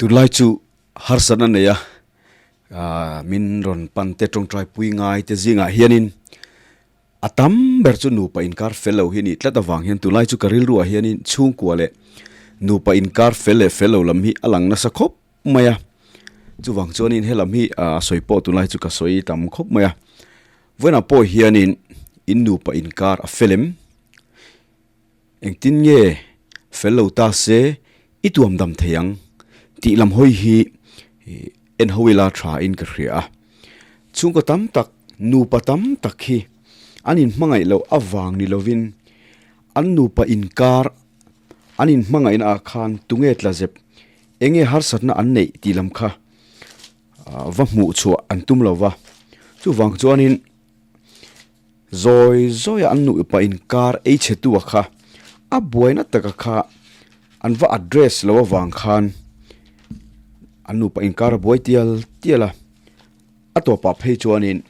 Tunlai chu harsatna nei a, min rawn pan te tawngtai pui ngai te zingah hianin a tam ber chu nupa inkar fel lo hi a nih tlat avang hian tunlai chu ka rilruah hianin chhungkua leh nupa inkar fel leh fel lo lam hi a lang nasa khawp mai a. Chuvang chuanin helam hi a sawi pawh tunlai chu ka sawi tam khawp mai a. Vawiinah pawh hianin in nupa inkar a fel em? Engtin nge fel lo ta se i tuam dam thei ang tih lam hawi hi en ho ila tha in ka hria a. Chhungkaw tam tak, nupa tam tak hi an inhmangaih loh avang ni lovin an nupa inkar an inhmangaihna ah khan tunge tla zep, enge harsatna an neih tih lam kha va hmuh chhuah an tum lo va. Chuvang chuanin. Zawi zawi a an nupa inkar ei chhe tu a kha a buaina taka kha an va address lo avang khan an nupa inkar a buai tial tial a, a tawpah phei chuanin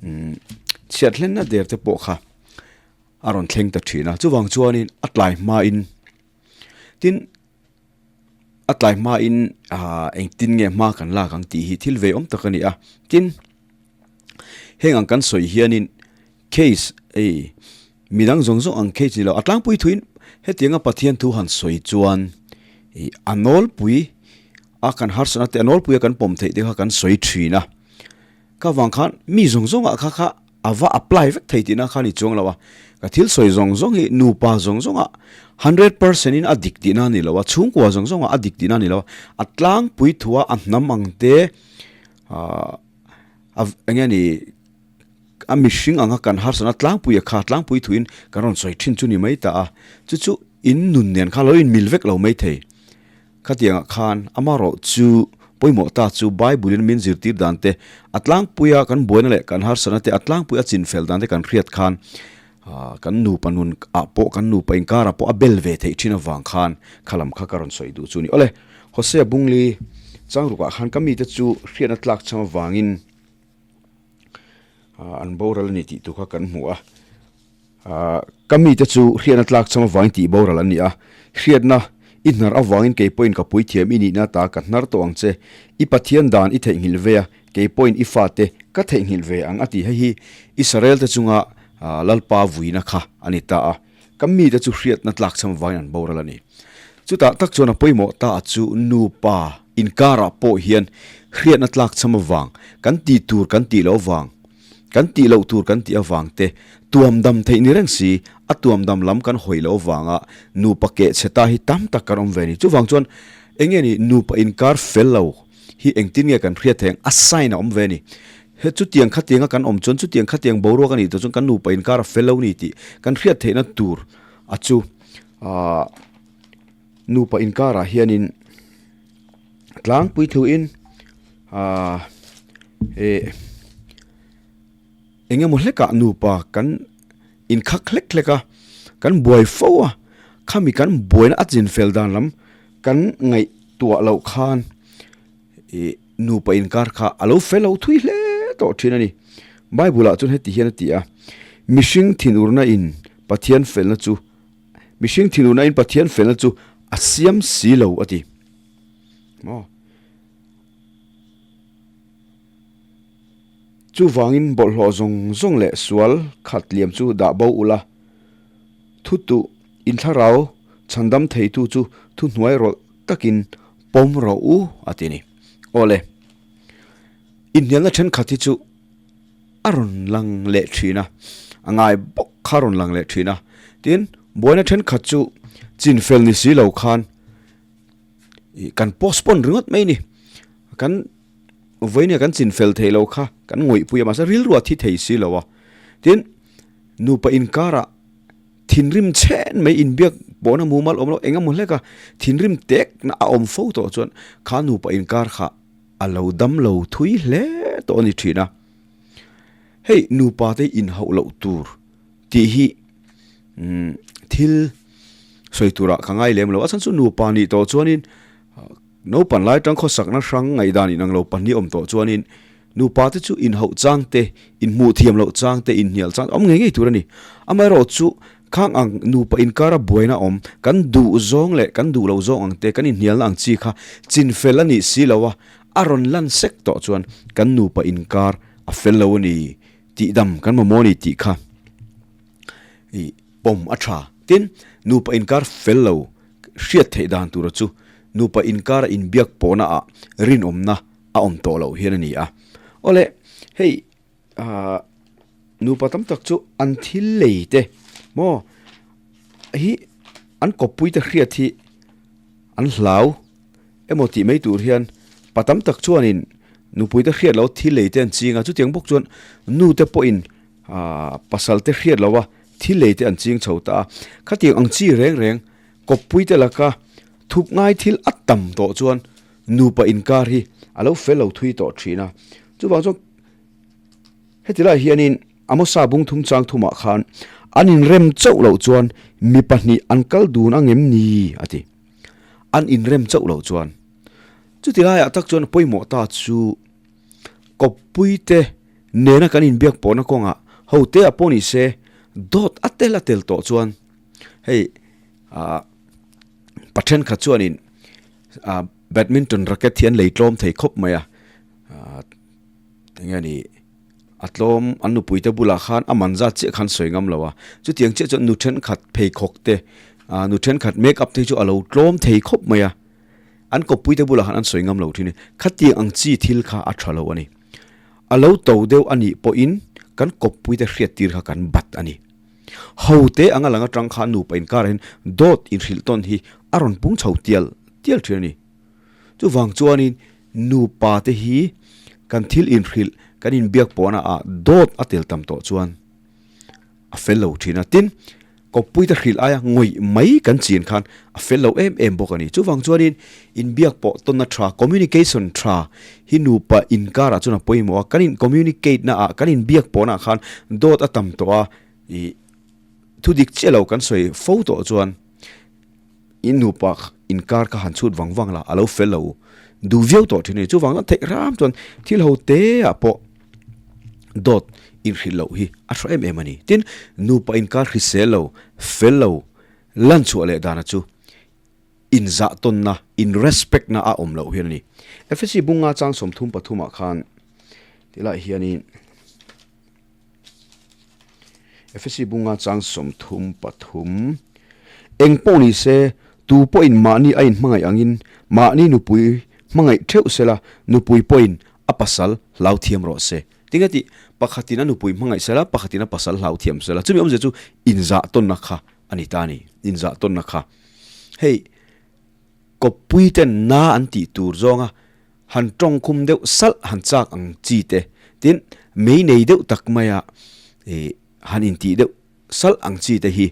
umm chhiat hlenna der te pawh kha a rawn thleng ta thin a, chuvang chuanin a tlai hmain tin a tlai hmain ah engtin nge hma kan lak ang tih hi thil ve awm tak a ni a, tin heng ang kan sawi hianin case ei midang zawng zawng ang case ni lo a tlangpui thuin hetianga Pathian thu han sawi chuan ih a nawlpui a kan harsatna te a nawlpui a kan pawm theih te kha kan sawi thin a ka vang khan mi zawng zawng ah kha kha A va apply vek thei tihna kha a ni chuang lo a, ka thil sawi zawng zawng hi nupa zawng zawngah 100% in a dik tihna a ni lo a, chhungkua zawng zawngah a dik tihna a ni lo a, a tlangpui thua a hnam ang te ahh eng nge ni a mihring anga kan harsatna tlangpui a kha tlangpui thuin kan rawn sawi thin chu ni mai ta a, chu chu in nun nen kha lo inmil vek lo mai thei. Khatiangah khan amarawh chu pawimawh ta chu Bible-in min zirtir dan te, a tlangpuia kan buaina leh kan harsatna te, a tlangpuia chinfel dan te kan hriat khan kan nupa nun ah pawh kan nupa inkarah pawh a bel ve theih thin avang khan kha lam kha ka rawn sawi duh chu a ni. Awle, Hosea Bungli Changrukah khan ka mite chu hriatna tlak cham avangin an boral a ni tih tur kha kan hmu a. Ka mite chu hriatna tlak cham avangin tih boral an ni a, hriatna i hnar avangin kei pawhin ka puithiam i nihna ta ka hnar tawh ang che, i Pathian dan i theihnghilh ve a, kei pawhin i fate ka theihnghilh ve ang a ti. Hei hi Israelte chunga Lalpa vuina kha a ni ta a, ka mite chu hriatna tlak cham avangin an boral a ni. Chutah tak chuan a pawimawh ta chu nupa inkarah pawh hian hriatna tlak cham avang, kan tih tur kan tih loh avang, Kan tih loh tur kan tih avang te, tuam dam theih ni reng si, a tuam dam lam kan hawi loh avanga nupa keh chhe ta hi tam tak kan awm ve ni. Chuvang chuan eng nge ni nupa inkar fel lo hi engtin nge kan hriat theih ang? A sign a awm ve ni. He chutiang khatianga kan awm chuan chutiang khatiang boruak a nih tawh chuan kan nupa inkar a fel lo ni tih kan hriat theihna tur a chu aah nupa inkarah hianin tlangpui thuin aah eh eng emaw hlekah nupa kan inkhak hlek hlek a, kan buai fo a, khami kan buaina a chin fel dan lam kan ngaihtuah loh khan ih nupa inkar kha a lo fel lo thui hle tawh thin a ni. Bible ah chuan heti hian a ti a, mihring thinurna in Pathian felna chu mihring thinurna in Pathian felna chu a siam si lo a ti. Maw? Chuvangin bawlhhlawh zawng zawng leh sual khat liam chu dah bo ula, thu tuh inthlarau chhandam theitu chu thuhnuai rawlh takin pawm rawh u a ti a ni. Aw le, inhnialna thenkhat hi chu a rawn lang leh thin a, a ngai bawk kha a rawn lang leh thin a, tin buaina thenkhat chu chinfel ni si lo khan ih kan postpone ringawt mai a ni, kan. Vawinia kan chin fel theih loh kha kan ngawihpui a, mahse rilru a thi thei si lo a. Tin, nupa inkarah thinrim chhen mai inbiak pawhna mumal awm lo, eng emaw hlek a, thinrim tekna a awm fo tawh chuan kha nupa inkar kha a lo dam lo thui hle tawh a ni thin a. Hei nupa te inhauh loh tur tih hi thil sawi turah ka ngai lem lo, a chhan chu nupa nih tawh chuanin Naupan lai tang khawsakna hrang ngaihdan inang lo pahnih awm tawh chuanin nupa te chu inhauh chang te, inhmuh thiam loh chang te, inhnial chang te awm ngei ngei tur a ni. Amaherawh chu Khang ang nupa inkara buaina awm, kan duh zawng leh kan duh loh zawng ang te, kan inhnialna ang chi kha chinfel a nih si lo a, a rawn lan sek tawh chuan kan nupa inkar a fel lo a ni tih dam kan mamawh a ni tih kha i pawm a tha. Tin, nupa inkar fel lo hriat theih dan tura chu nupa inkara inbiak pawhna ah rinawmna a awm tawh loh hian a ni a. Awle, hei Ahh nupa tam tak chu an thil lei te maw hi an kawppui te hriat hi an hlau emaw tih mai tur hian pa tam tak chuanin nupui te hriat loh thil lei te an ching a chutiang bawk chuan nu te pawhin ahh pasal te hriat loh a thil lei te an ching chho ta a khatiang ang chi reng reng kawppui te laka thup ngai thil a tam tawh chuan nupa inkar hi a lo fel lo thui tawh thin a chuvang chuan. Heti lai hianin Amosa bung thum chang thumah khan an inrem chauh loh chuan mi pahnih an kal dun ang em ni? a ti. An inrem chauh loh chuan. Chuti laiah tak chuan pawimawh ta chu kawppuite nena kan inbiak pawhna kawngah hote-ah pawh ni se dawt a tel a tel tawh chuan hei ah pa thenkhat chuanin ah badminton racket hi an lei tlawm thei khawp mai a ah. Enge ni a tlawm an nupui te bulah khan a man zat chiah khan sawi ngam lo a, chutiang chiah chuan nu thenkhat pheikhawk te ah nu thenkhat make up te hi chu a lo tlawm thei khawp mai a, an kawppui te bulah khan an sawi ngam lo thin a ni. Khatiang ang chi thil kha a tha lo a ni. A lo to deuh a nih pawhin kan kawppui te hriat tir kha kan bat a ni. Ho te anga lang atang khan nupa inkarah hian dawt inhrilh tawn hi a rawn pung chho tial tial thin a ni. Chuvang chuanin nupa te hi kan thil inhrilh, kan inbiak pawhna ah dawt a tel tam tawh chuan a fel lo thin a. Tin, kawppui te hrilh aia ngawih mai kan chin khan a fel lo em em bawk a ni. Chuvang chuanin inbiak pawh tawnna tha, communication tha hi nupa inkarah chuan a pawimawh a. Kan in communicate na ah, kan inbiak pawhna ah khan dawt a tam tawh a, ih thudik chiah lo kan sawi fo tawh chuan, In nupa inkar kha han chhut vang vang la, a lo fel lo duh viau tawh thin a ni. Chuvang chuan theih ram chuan thil ho te ah pawh dawt inhrilh loh hi a hraw em em a ni. Tin, nupa inkar hrisel lo, fel lo lan chhuah leh dana chu inzah tawnna, in respect na a awm loh hian a ni. Efesi bunga chang 33 ah khan tilai hianin. Efesi bunga chang 33, Eng pawh ni se, tu pawhin mahni a inhmangaih angin mahni nupui hmangaih theuh sela, nupui pawhin a pasal hlau thiam rawh se. Tinge tih, pakhatin a nupui hmangaih sela, pakhatin a pasal hlau thiam sela. Chumi awmzia chu inzah tawnna kha a ni ta a ni, inzah tawnna kha. Hei, kawppui ten na an tih tur zawnga han tawngkhum deuh salh han chak ang chi te, tin mei nei deuh tak maia ih han intih deuh salh ang chi te hi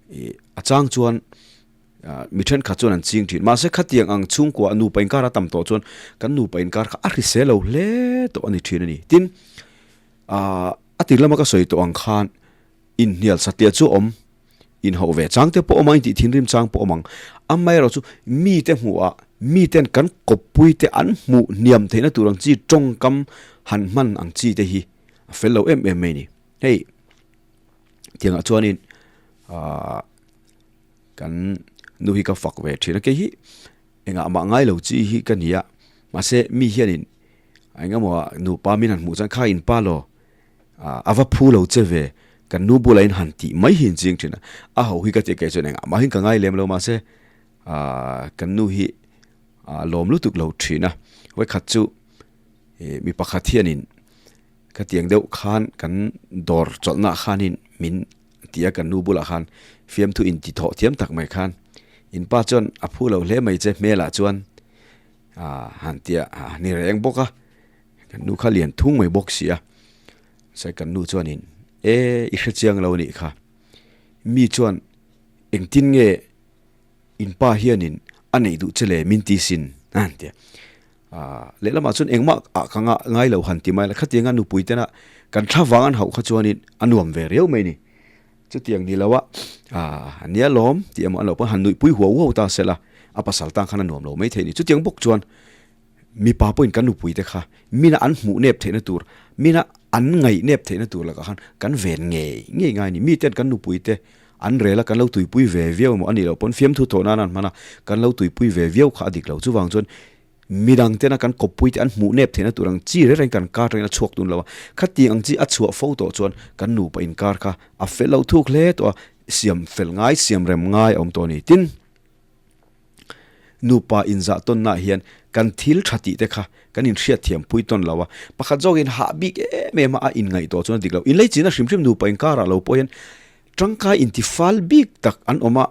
ih a chang chuan ah mi thenkhat chuan an ching thin. Mahse khatiang ang chhungkua nupa inkar a tam tawh chuan kan nupa inkar kha a hrisel lo hle tawh a ni thin a ni. Tin ah a tir lama ka sawi tawh ang khan inhnial satliah chu a awm. Inhauh ve chang te pawh awm ang, intih thinrim chang pawh awm ang. Amaherawh chu mite hmuhah miten kan kawppui te an hmuh hniam theihna tur ang chi tawngkam han hman ang chi te hi a fel lo em em mai a ni. Hei tiangah chuanin aah kan nu hi ka fak ve thin a, kei hi engah mah ngai lo chi hi ka ni a, mahse mi hianin engemaw nupa min han hmuh chuan kha inpa law A va phu lo che ve, kan nu bulah in han tih mai hi in ching thin a, a ho hi ka tih kei chuan engah mah hian ka ngai lem lo mahse kan nu hi a lawm lutuk lo thin a, vawikhat chu mi pakhat hianin khatiang deuh khan kan dawr chawlhna khanin min ti a kan nu bulah khan fiamthu in ti thawh thiam tak mai khan in pa chuan a phu lo hle mai che hmelah chuan han tia ni reng bawk a. Kan nu kha lian thung mai bawk si a, sai kan nu chuanin e i hre chiang lo anih kha, mi chuan engtin nge in pa hianin a neih duh che le min ti sin a han ti a, ah lehlamah chuan engmah ah ka ngah ngai lo han ti mai la, khatianga nupui tena kan thla vang an hauh kha chuanin a nuam ve riau mai a ni, chutiang ni lo a ah nia lawm tih emaw an lo pawn han nuihpui huau huau ta sela a pasal tan khan a nuam lo maithei a ni, chutiang bawk chuan. Mipa pawhin kan nupuite kha mina an hmuh nep theihna tur, mina an ngaih nep theihna tur lakah khan kan ven ngei ngei ngai a ni. Miten kan nupuite an rel a, kan lo tuipui ve viau emaw a nih loh pawn fiamthu thawh nan an hman a, kan lo tuipui ve viau kha a dik lo. Chuvang chuan midang tena kan kawppui te an hmuh nep theihna tur ang chi reng reng kan kar atangin a chhuak tun lo a, khatiang ang chi a chhuah fo tawh chuan kan nupa inkar kha a fel lo thuk hle tawh a, siam fel ngai, siam rem ngai a awm tawh a ni. Tin. Nupa inzah tawnnaah hian kan thil tha tih te kha kan inhriat thiam pui tawn lo a, pakhat zawkin hah bik em em a a inngaih tawh chuan a dik lo. Inlei china hrim hrim nupa inkarah lo pawh hian tangkai intifal bik tak an awm a,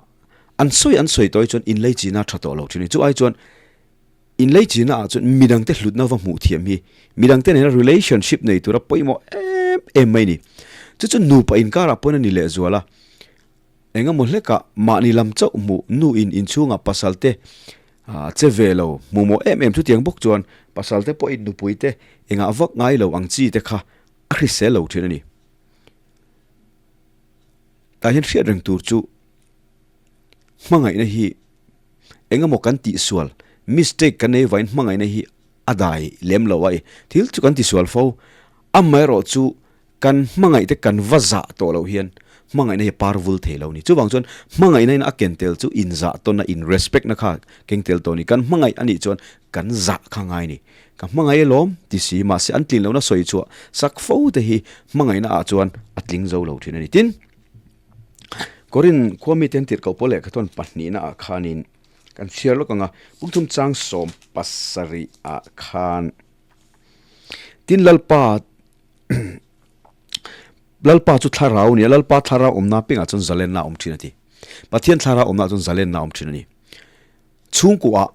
an sawi an sawi tawh hi chuan inlei china tha tawh lo thin a ni. Chu ai chuan inlei china ah chuan midangte hlutna va hmuh thiam hi midangte nena relationship nei tura pawimawh em em mai a ni. Chu chu nupa inkarah pawhin a ni lehzual a. Engemaw hlekah mahni lam chauh hmuh nu in inchhungah pasal te che ve lo hmu mawh em em chutiang bawk chuan pasal te pawhin nupui te engah vak ngai lo ang chi te kha a hrisel lo thin a ni. Tah hian hriat reng tur chu hmangaihna hi engemaw kan tihsual mistake kan nei vain hmangaihna hi a dai lem lo a i thil chu kan tisual fo amaherawh chu Kan hmangaihte kan va zah tawh loh hian hmangaihna hi par vul thei lo ni. Chuvang chuan hmangaihna in a ken tel chu inzah tawn a, in respect na kha keng tel tawh ni. Kan hmangaih a nih chuan kan zah kha ngai ni. Ka hmangaih alawm ti si, mahse an tlin lohna sawi chhuah sak fo te hi hmangaihna ah chuan a tling zo lo thin a ni. Tin, Korin khua mite an tirhkoh pawl lehkha tawn pahnihna ah khanin kan chhiar lawk ang a, Pukthum chang 17 ah khan tin Lalpa Lalpa chu thlarau a ni a, Lalpa thlarau awmna pengah chuan zalenna a awm thin a ti. Pathian thlarau awmna chuan zalenna a awm thin a ni. Chhungkuah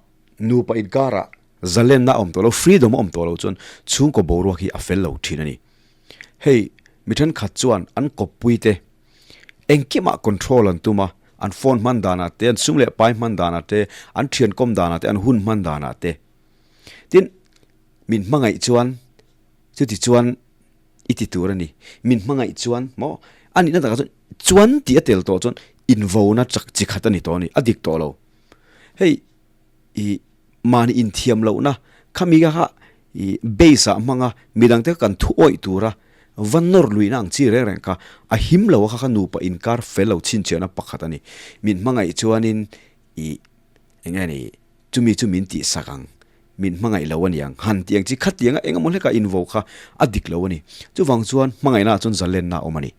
nupa inkarah zalenna a awm tawh lo, freedom a awm tawh lo chuan chhungkaw boruak hi a fel lo thin a ni. Hei mi thenkhat chuan an kawppui te engkimah control an tum a, an phone hman danah te, an sum leh pai hman danah te, an thian kawm danah te, an hun hman danah te. Tin, min hmangaih chuan Chuti chuan i ti tur a ni. Min hmangaih chuan maw? A nihna takah chuan chuan tih a tel tawh chuan invona chak chi khat a ni tawh a ni, a dik tawh lo. Hei i mahni inthiam lohna khami kha i base ah hmanga midangte kha kan thu awih tura va nawr luihna ang chi reng reng kha a him lo a kha kha nupa inkar fel lo chhinchhiahna pakhat a ni. Min hmangaih chuanin i eng nge ni chumi chu min tihsak ang. Min hmangaih lo a ni ang. Han tih ang chi khatianga eng emaw hlekah invo kha a dik lo a ni. Chuvang chuan hmangaihnaah chuan zalenna a awm a ni.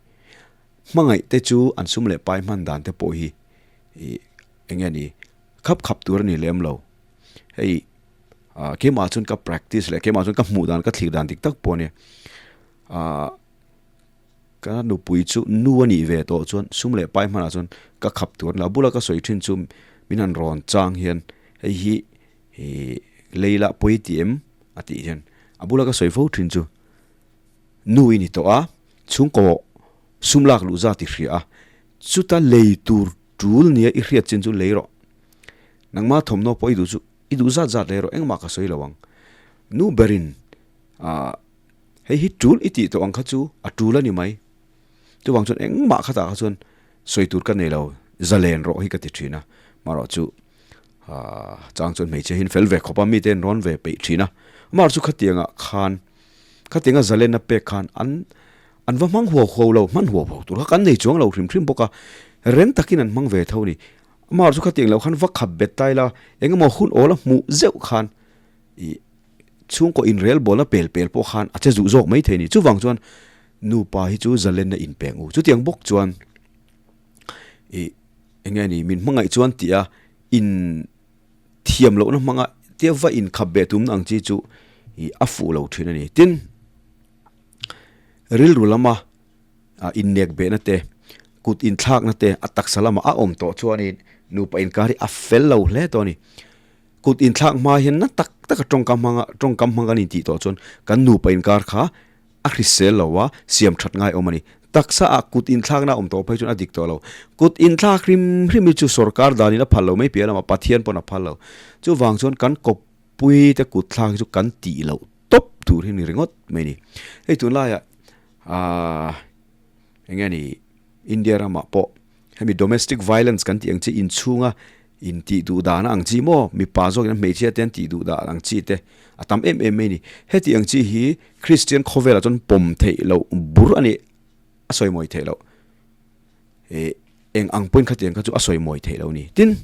Hmangaih te chu an sum leh pai hman dan te pawh hi ih eng nge ni khap khap tur a ni lem lo. Hei ah keimah chuan ka practice leh keimah chuan ka hmuh dan ka thlir dan dik tak pawh a nia. Ah ka nupui chu nu a nih ve tawh chuan sum leh pai hmanah chuan ka khap tur a ni lo. A bula ka sawi thin chu min han rawn chang hian hei hi Ih Leila pawi ti em? a tih hian a bula ka sawi fo thin chu nu i ni tawh a, chhungkaw sum lak luh zat i hria a, chuta lei tur tul nia i hriat chin chu lei rawh. Nangma thawmhnaw pawh i duh chu i duh zat zat lei rawh, engmah ka sawi lo ang. Nu berin ah hei hi tul i tih tawh ang kha chu a tul a ni mai. Chuvang chuan engmah khatah kha chuan sawi tur ka nei lo, zalen rawh hi ka ti thin a, marawh chu Ahh chang chuan hmeichhia hian fel ve khawp a, mite an rawn ve peih thin a. Amah chu khatiangah khan, khatianga zalenna pek khan an an va hmang huau huau lo, hman huau huau tur kha kan nei chuang lo hrim hrim bawk a, reng takin an hmang ve tho a ni. Amah chu khatiang loh khan va khap bet ta ila, engemaw hun awl a hmuh zeuh khan ih chhungkaw inrel bawlna pel pel pawh khan a che zuh zawk mai thei a ni. Chuvang chuan nupa hi chu zalenna inpeng u. Chutiang bawk chuan ih eng nge ni min hmangaih chuan tih a in thiam lohna hmanga tia va inkhap beh tumna ang chi chu ih a fuh lo thin a ni. Tin, rilru lama ah innek behna te, kut inthlakna te a taksa lama a awm tawh chuanin nupa inkar hi a fel lo hle tawh a ni. Kut inthlak hma hian na tak taka tawngkam hmanga tawngkam hmang kan intih tawh chuan kan nupa inkar kha A hrisel lo a, siam that ngai awm a ni. Taksa ah kut inthlakna a awm tawh phei chuan a dik tawh lo. Kut inthlak hrim hrim hi chu sorkar danin a phal lo mai piah lamah Pathian pawn a phal lo. Chuvang chuan kan kawppui te kut thlak hi chu kan tih loh tawp tur hi ni ringawt mai a ni. Hei tunlaiah aah eng nge ni India ramah pawh Hemi domestic violence kan tih ang chi inchhunga in tih duh dan ang chi maw mipa zawkin a hmeichhia te an tih duh dan ang chi te a tam em em mai a ni. Heti ang chi hi Christian khawvelah chuan pawm theih loh bur a ni a sawi mawi theih loh. Ih. Eng ang pawhin khatiang kha chu a sawi mawi theih lo ni. Tin,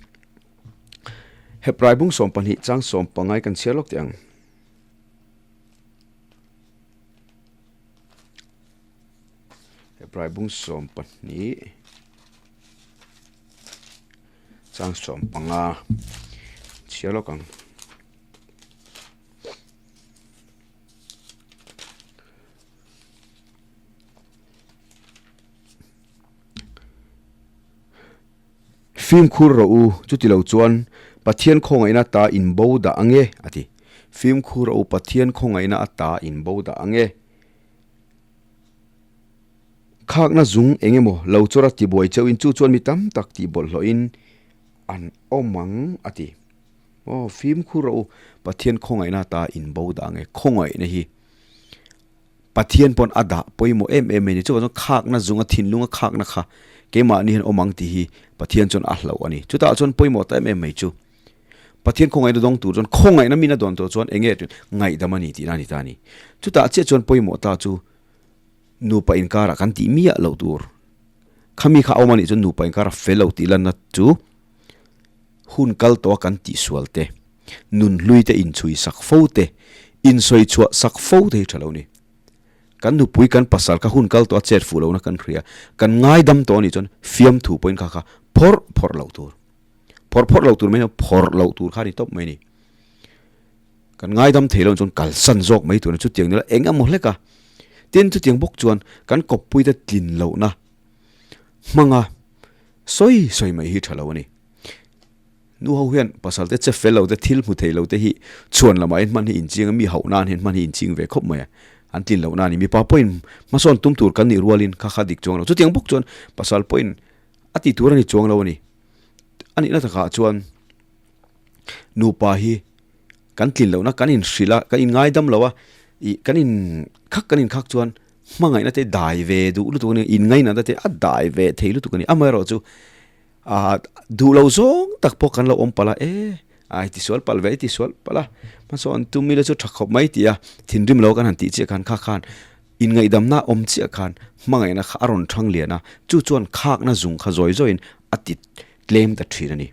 Hebrai bung 12 chang 15 kan chhiar lawk teh ang. Hebrai bung 12 chang 15 chhiar lawk ang. Fimkhur rawh u, chuti lo chuan Pathian khawngaihna ata in bo dah ang e, a ti. Fimkhur rawh u, Pathian khawngaihna ata in bo dah ang e. Khakna zung eng emaw lo chawr a tibuai cheuhin chu chuan mi tam tak tih bawlhhlawhin an awm ang, a ti. Aw, fimkhur rawh u, Pathian khawngaihna ata in bo dah ang e. Khawngaihna hi Pathian pawn a dah pawimawh em em mai a ni. Chuvang chuan khakna zunga thinlunga khakna kha keimahni hian awm ang tih hi Pathian chuan a hlauh a ni. Chutah chuan pawimawh ta em em mai chu Pathian khawngaihna dawng tur chuan khawngaihna min a dawn tawh chuan eng nge ngaihdam a ni tihna a ni ta a ni. Chutah chiah chuan pawimawh ta chu nupa inkarah kan tih miah loh tur. Khami kha a awm a nih chuan nupa inkarah fel lo tih lanna chu hun kal tawha kan tihsual te, nun hlui te inchhui sak fo te, insawi chhuah sak fo te hi tha lo ni. Kan nupui kan pasal kha hun kal tawha chet fuh lohna kan hria, kan ngaidam tawh a nih chuan fiamthu pawhin kha kha phawrh phawrh loh tur. Phawrh phawrh loh tur mai hian phawrh loh tur kha a ni tawp mai a ni. Kan ngaidam thei lo chuan kalsan zawk mai tur a ni. Chutiang nila eng emaw hlek a. Tin, chutiang bawk chuan kan kawppuite tlin lohna hmanga sawi sawi mai hi tha lo a ni. Nu ho hian pasal te che fel lo te thil hmu thei lo te hi chhuan lamah hian hman hi inching a, mi hauh nan hian hman hi inching ve khawp mai a, an tlin loh nan a ni. Mipa pawhin hmasawn tum tur kan nih rualin kha kha dik chuang lo. Chutiang bawk chuan pasal pawhin a tih tur a ni chuang lo a ni. A nihna takah chuan nupa hi kan tlin lohna kan inhrilh a, kan inngaidam lo a, ih kan in khak kan inkhak chuan hmangaihna te dai ve duh lutuk a ni, inngainatna te a dai ve thei lutuk a ni. Amaherawhchu Ah duh lo zawng tak pawh kan lo awm palh a, e ai ti sual palh ve, i ti sual palh a, hmasawn tum ila chu tha khawp mai tih a, thinrim lo kan han tih chiah khan kha khan inngaidamna awm chiah khan hmangaihna kha a rawn thang lian a, chu chuan khakna zung kha zawi zawiin a ti tlem ta thin a ni.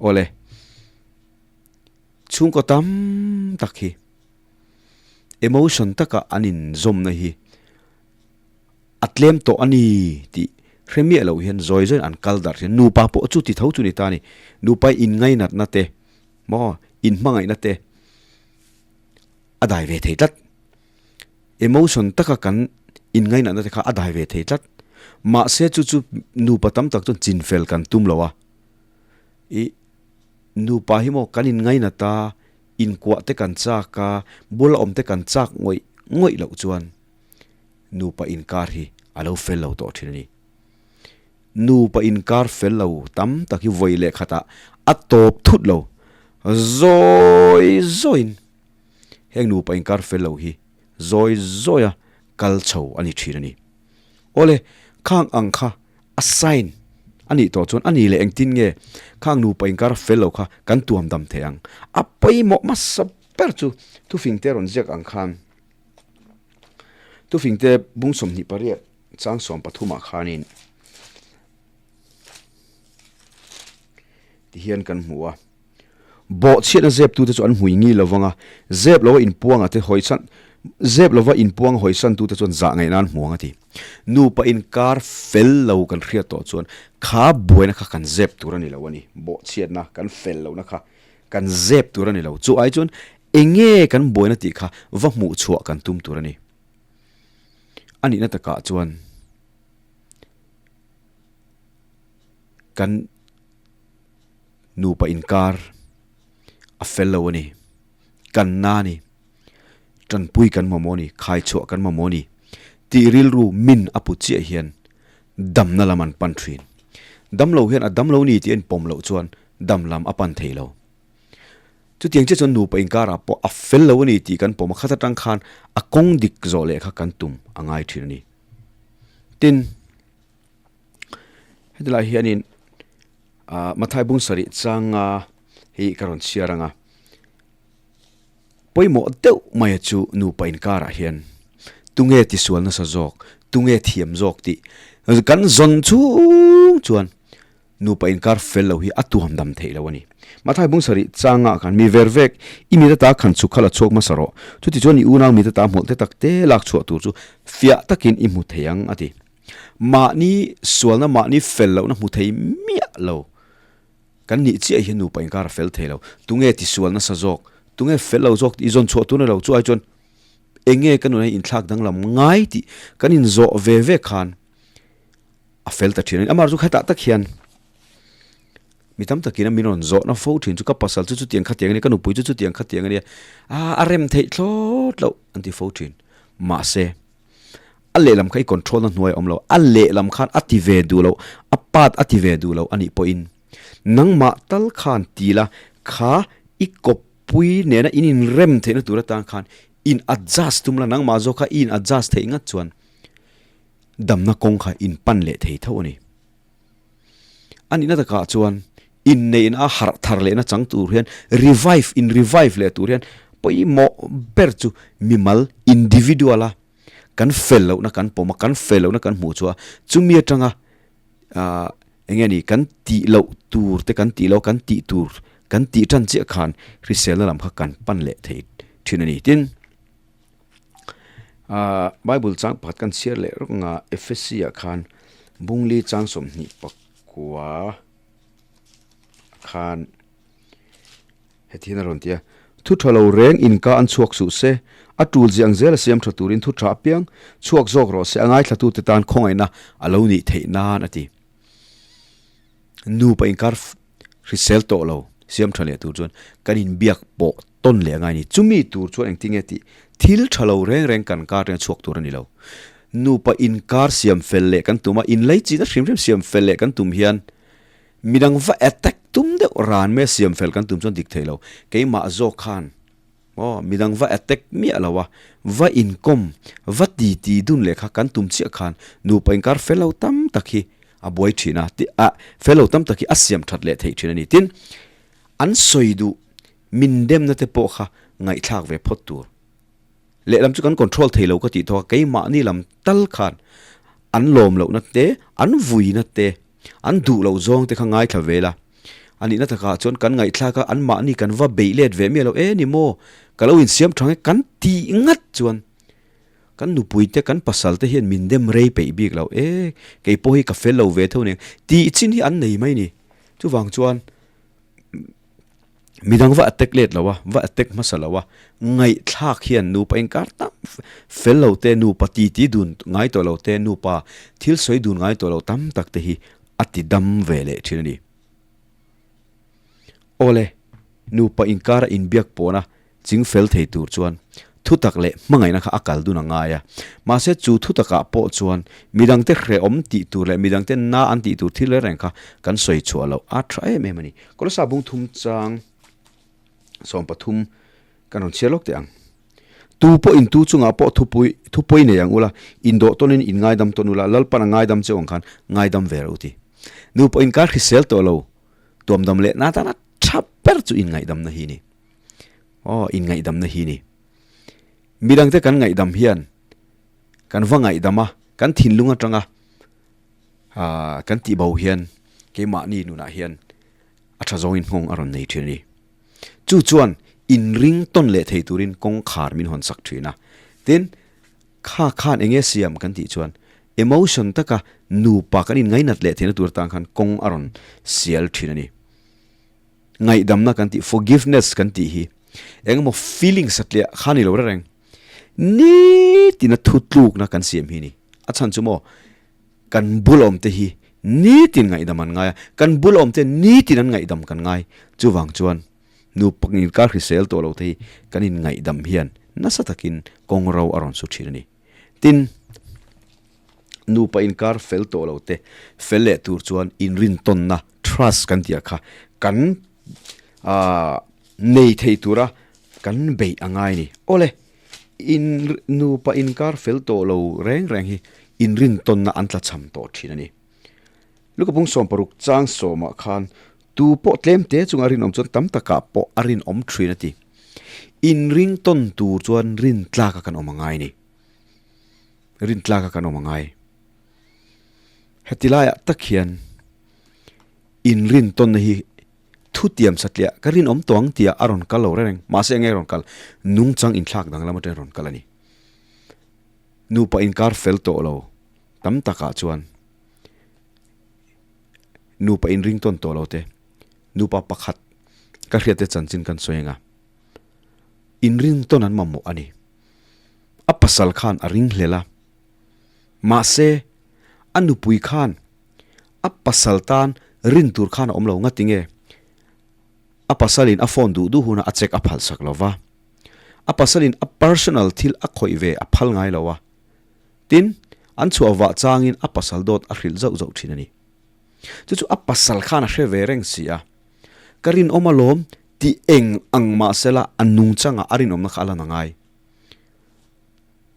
Awle, chhungkaw tam tak hi emotion taka an inzawmna hi A tlem tawh a ni tih hre miah loh hian zawi zawiin an kal darh thin. Nupa pawh chu ti tho chu ni ta a ni. Nupa inngainatna te maw inhmangaihna te a dai ve thei tlat. Emotion taka kan inngainatna te kha a dai ve thei tlat. Mahse chu chu nupa tam tak chuan chinfel kan tum lo a. Ih nupa hi maw kan inngainat a, inkuah te kan chak a, bula awm te kan chak ngawih ngawih loh chuan Nupa inkar hi a lo fel lo tawh thin a ni. Nupa inkar fel lo tam tak hi vawi leh khatah a tawp thut lo. Zawi zawiin heng nupa inkar fel lo hi zawi zawia kal chho a ni thin a ni. Awle, khang ang kha a sign a nih tawh chuan a ni leh engtin nge khang nupa inkar fel lo kha kan tuam dam thei ang. A pawimawh hmasa ber chu thufingte rawn ziak ang khan. Tufingte bung 28 chang 13 ah khanin tihian kan hmu a, Bawhchhiatna zeptute chu an hmui ngi lo vang a, zep lova inpuanga te hawisan zep lova inpuang hawisantute chuan zah ngaih nan hmuang a ti. Nupa inkar fel lo kan hriat tawh chuan kha buaina kha kan zep tur a ni lo a ni, bawhchhiatna kan fel lohna kha kan zep tur a ni lo. Chu ai chuan Enge kan buaina tih kha va hmuh chhuah kan tum tur a ni. A nihna takah chuan kan nupa inkar a fel lo a ni. Kan na a ni. Tanpui kan mamawh a ni. Khai chhuah kan mamawh a ni. Tih rilru min a put chiah hian damna lam an pan thin. Damlo hian a damlo ni tih a inpawm loh chuan dam lam a pan thei lo. Chutiang chiah chuan nupa inkarah pawh a fel lo a ni tih kan pawm a, khat atang khan a kawng dik zawh leh kha kan tum a ngai thin a ni. Tin, heti lai hianin ah Mathai bung sarih changa hi ka rawn chhiar ang a, pawimawh deuh maia chu nupa inkarah hian tunge tisual nasa zawk, tunge thiam zawk tih kan zawn chhung chuan. Nupa inkar fel lo hi a tuam dam theih lo a ni. Mathai bung sarih changah khan mi ver vek, i mit ata khan chhuk kha la chhuak hmasa rawh. Chutichuan i unau mit ata hmawlh te tak te lak chhuah tur chu fiah takin i hmu thei ang a ti. Mahni sualna mahni fel lohna hmu thei miah lo kan nih chiah hian nupa inkar a fel thei lo. Tunge tisual nasa zawk, tunge fel lo zawk tih i zawn chhuah tur a ni lo. Chu ai chuan enge ka nuna hi inthlak danglam ngai tih kan inzawh ve ve khan A fel ta thin a ni. Amah chu khetah tak hian mi tam takin a min rawn zawhna fo thin chu ka pasal chu chutiang khatiang a nia, ka nupui chu chutiang khatiang a nia, a a rem theih thlawt loh an ti fo thin. Mahse, a lehlam kha i control na hnuai a awm lo, a lehlam khan a ti ve duh loh, a part a ti ve duh loh a nih pawhin nangmah tal khan ti la kha i kawppui nena in inrem theihna tur atan khan in adjust tum la, nangmah zawk kha i in adjust theih ngat chuan Damna kawng kha in pan leh thei tho a ni. A nihna takah chuan inneihna a harh thar lehna chang tur hian revive, in revive leh tur hian pawimawh ber chu mimal, individual, a kan fel lohna kan pawm a, kan fel lohna kan hmuh chu a, chumi atanga ah eng nge ni kan tih loh tur te kan tih loh kan tih tur kan tih tan chiah khan hriselna lam kha kan pan leh thei thin a ni. Tin. Ahh bible chang pakhat kan chhiar leh rawk ang a Ephesi ah khan bungli chang 24 khan heti hian a rawn ti a thu tha lo reng in ka an chhuak suh se a tul ziah ang zel a siam tha turin thu tha apiang chhuak zawk rawh se a ngaithla te tan khawngaihna a lo nih theih nan a ti nupa inkar hrisel tawh lo siam tha leh tur chuan kan inbiak pawh tawn leh a ngai a ni. Chumi tur chuan engtin nge tih thil tha lo reng reng kan kar reng chhuak tur a ni lo. Nupa inkar siam fel leh kan tum a, inlei china hrim hrim siam fel leh kan tum hian midang va attack tum deuh ran mai a siam fel kan tum chuan dik thei lo. Keimah zawk khan aw midang va attack miah lo a, va inkawm, va titi dun leh kha kan tum chiah khan nupa inkar fel lo tam tak hi a buai thin a, a fel lo tam tak hi a siam that leh theih thin a ni. Tin, an sawi duh Min demna te pawh kha ngaihthlak ve phawt tur. Lehlam chu kan control thei lo ka tih thawk a, keimahni lam tal khan an lawm lohna te, an vuina te, an duh loh zawng te kha ngaithla ve la. A nihna takah chuan kan ngaihthlak a, anmahni kan va beih let ve miah lo, e ni maw, ka lo insiam tha nge kan tih ngat chuan kan nupui te, kan pasal te hian min dem rei peih bik lo, e kei pawh hi ka fel lo ve tho nen tih chin hi an nei mai ni. Chuvang chuan. Midang va attack let lo a, va attack hmasa lo a, ngaihthlak hian nupa inkar tam fel lo te, nupa titi dun ngai tawh lo te, nupa thil sawi dun ngai tawh lo tam tak te hi a ti dam ve leh thin a ni. Awle, nupa inkara inbiak pawhna Ching fel thei tur chuan thutak leh hmangaihna kha a kal dun a ngai a. Mahse chu thutakah pawh chuan midangte hrehawm tih tur leh midangte na an tih tur thil reng kha kan sawi chhuah loh a tha em em a ni. Kolosa bung thum chang 13 kan rawn chhiar lawk teh ang. Tu pawh in tu chungah pawh thupui thupui nei ang ula, indawh tawnin in ngaidam tawn ula, Lalpan a ngaidam cheu ang khan ngaidam ve rawh u ti. Nu pawh inkar hrisel tawh lo tuamdam leh na tana tha ber chu inngaihdamna hi ni. Aw, inngaihdamna hi ni. Midangte kan ngaihdam hian kan va ngaihdam a, kan thinlung atanga ah kan tihbo hian keimahni nunah hian a tha zawngin nghawng a rawn nei thin a ni. Chu chuan inring tawn leh thei turin kawngkhar min hawn sak thin a. Tin, kha khan enge siam kan tih chuan emotion taka nupa kan inngainat leh theihna tur atan khan kawng a rawn sial thin a ni. Ngaihdamna kan tih, forgiveness kan tih hi engemaw feeling satliah kha ni lo reng. Nitina thutlukna kan siam hi ni. A chhan chu maw kan bul awmte hi nitin ngaihdam an ngai a, kan bul awmte nitin an ngaihdam kan ngai. Chuvang chuan nupa inkar hrisel tawh lo te hi kan inngaihdam hian nasa takin kawng ro a rawn su thin a ni. Tin, nupa inkar fel tawh lo te fel leh tur chuan inrintawnna, trust, kan tih ah kha kan aah nei thei tura kan beih a ngai a ni. Awle, in nupa inkar fel tawh lo reng reng hi inrintawnna an tlachham tawh thin a ni. Lukapung 60 chang sawmah khan tu pawh tlem te chunga rinawm chuan tam takah pawh a rinawm thin a ti. Inringtawn tur chuan rintlaka kan awm a ngai a ni. Rintlaka kan awm a ngai. Heti laiah tak hian. Inrintawnna hi thutiam satliah ka rinawm tawh ang tia a rawn kal lo reng reng. Mahse enge rawn kal? Nungchang inthlak danglam atangin rawn kal a ni. Nupa inkar fel tawh lo tam takah chuan nupa inringtawn tawh lo te, nupa pakhat ka hriat te chanchin kan sawi ang a, inringtawn an mamawh a ni. A pasal khan a ringhlel a, mahse a nupui khan A pasal tan rin tur khan a awm lo nga tinge? A pasalin a phone duh duh hunah a check a phal sak lo va. A pasalin a personal thil a khawih ve a phal ngai lo a. Tin, an chhuah vah changin a pasal dawt a hrilh zauh zauh thin a ni. Chu chu a pasal khan a hre ve reng si a. Ka rinawm alawm tih eng ang mahsela a nungchangah a rinawmna kha a lan a ngai.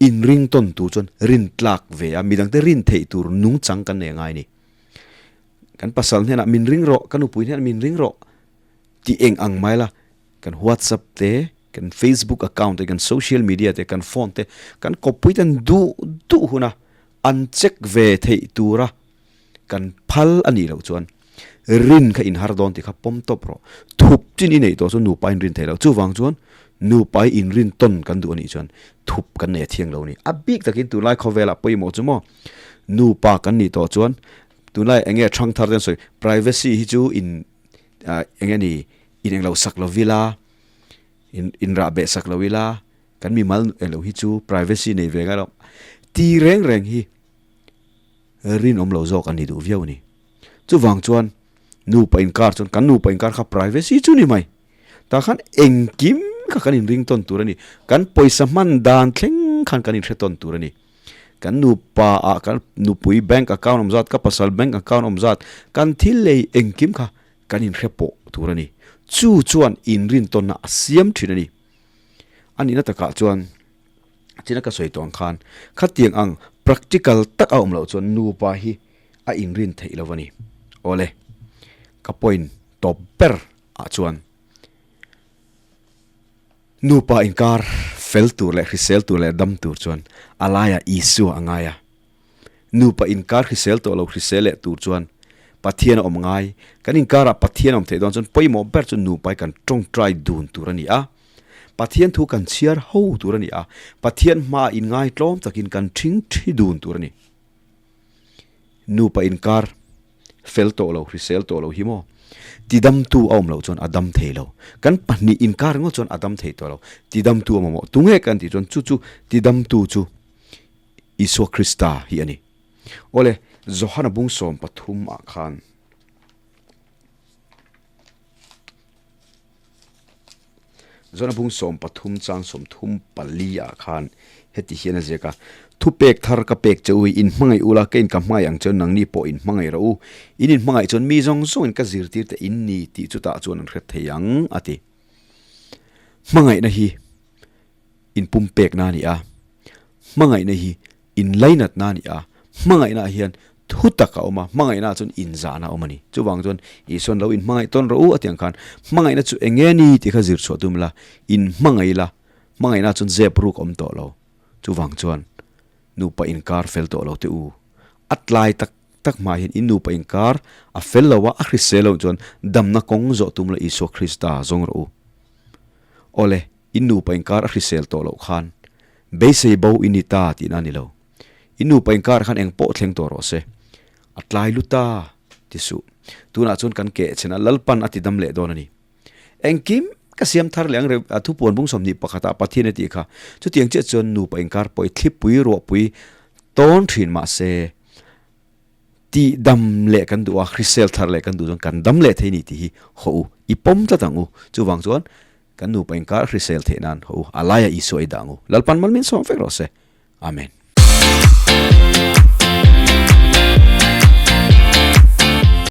Inringtawn tur chuan rin tlak ve a, midangte rin theih tur nungchang kan nei a ngai a ni. Kan pasal hnenah min ring rawh, ka nupui hnenah min ring rawh tih eng ang mai la, kan WhatsApp te, kan Facebook account te, kan social media te, kan phone te, kan kawppui ten duh duh huna an check ve theih tura kan phal a nih loh chuan rin kha inhar dawn tih kha pawm tawp rawh. Thup chin i neih tawh chuan nupa in rin theih loh. Chuvang chuan nupa i inrin tawn kan duh a nih chuan thup kan nei a thiang lo a ni. A bik takin tunlai khawvelah pawimawh chu maw nupa kan nih tawh chuan tunlai eng nge thang thar te an sawi privacy hi chu in eng nge ni in englo sak lo ila in inrah beh sak lo ila kan mimal englo hi chu privacy nei ve ngai lo ti reng reng hi rinawm lo zawk an ni duh viau a ni. Chuvang chuan nupa inkar chuan kan nupa inkar kha privacy chu ni mai. Tah khan engkim kha kan inring tawn tur a ni. Kan pawisa hman dan thleng khan kan inhre tawn tur a ni. Kan nupa ah kan nupui bank account awm zat, ka pasal bank account awm zat, kan thil lei engkim kha kan inhre pawh tur a ni. Chu chuan inrin tawnna a siam thin a ni. A nihna takah chuan China ka sawi tawh ang khan khatiang ang practical tak a awm loh chuan nupa hi a inrin theih lo a ni. Awle, ka point tawp ber ah chuan nupa inkar fel tur leh hrisel tur leh dam tur chuan a laiah Isua a ngai a. Nupa inkar hrisel tawh lo hrisel leh tur chuan Pathian a awm ngai. Kan inkarah Pathian a awm theih dawn chuan pawimawh ber chu nupa hi kan tawngtai dun tur a ni a. Pathian thu kan chhiar ho tur a ni a. Pathian hmaah inngaitlawm takin kan thing thi dun tur a ni. Nupa inkar fel tawh lo, hrisel tawh lo hi maw? Tidamtu a awm loh chuan a dam thei lo. Kan pahnih inkar ringawt chuan a dam thei tawh lo. Tidamtu a mamawh. Tunge kan tih chuan chu chu tidamtu chu Isua Krista hi a ni. Awle, Johana bung 13 ah khan Johana bung 13 chang 34 ah khan heti hian a ziak a, Thupek thar ka pek che u hi in hmangaih ula, ka in ka hmangaih ang chuan nangni pawh in hmangaih rawh u. In in hmangaih chuan mi zawng zawngin ka zirtir te in ni tih chutah chuan an hre thei ang, a ti. Hmangaihna hi inpumpekna a ni a, hmangaihna hi inlainatna a ni a, hmangaihnaah hian thu tak a awm a, hmangaihnaah chuan inzahna a awm a ni. Chuvang chuan Isuan lo inhmangaih tawn rawh u a tih ang khan hmangaihna chu eng nge ni tih kha zir chhuah tum ila, inhmangaih ila, hmangaihnaah chuan zep ruk a awm tawh lo. Chuvang chuan nupa inkar fel tawh lo teh u. A tlai tak tak hma hian in nupa inkar a fel lo a, a hrisel loh chuan damna kawng zawh tum la Isua Krista zawng rawh u. Awle. In nupa inkar a hrisel tawh loh khan beisei bo i ni ta tihna a ni lo. In nupa inkar khan eng pawh thleng tawh rawh se. A tlai lu ta ti suh. Tunah chuan kan keh chhen a, Lalpan a ti dam leh dawn a ni. Engkim ka siam thar leh ang reuh a thupuan bung 21 ah Pathian a tih kha. Chutiang chiah chuan nupa inkar pawh i thlipui ruahpui tawn thin mah se tih dam leh kan duh a, hrisel thar leh kan duh chuan kan dam leh thei ni tih hi haw u, i pawm tlat ang u. Chuvang chuan Kan nupa inkar hrisel theih nan haw u, a laiah Isua i dah ang u. Lalpan mal min sawm vek rawh se. Amen.